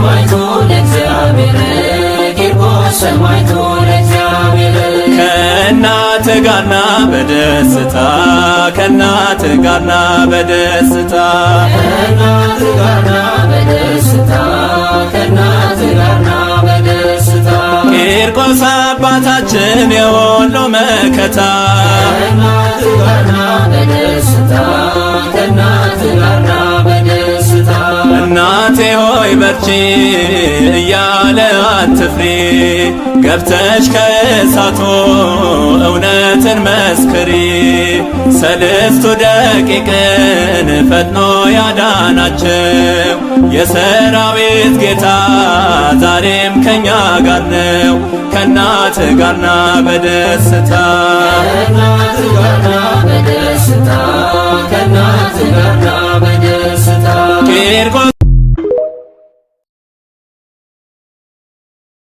ሰማዕቱ ለእግዚአብሔር፣ ቂርቆስ ሰማዕቱ ለእግዚአብሔር። ከእናት ጋርና በደስታ፣ ከእናት ጋርና በደስታ። ከእናት ጋርና በደስታ፣ ከእናት ጋርና በደስታ። ቂርቆስ አባታችን የወሎ መከታ፣ ከእናት ጋርና በደስታ፣ ከእናት ጋርና በደስታ። እናቴ ሆይ በርቺ እያለ አትፍሪ፣ ገብተሽ ከእሳቱ እውነትን መስክሪ። ሰለስቱ ደቂቅን ፈጥኖ ያዳናቸው የሰራዊት ጌታ ዛሬም ከኛ ጋር ነው። ከእናት ጋርና በደስታ፣ ከእናት ጋርና በደስታ፣ ከእናት ጋርና በደስታ። ቂርቆስ።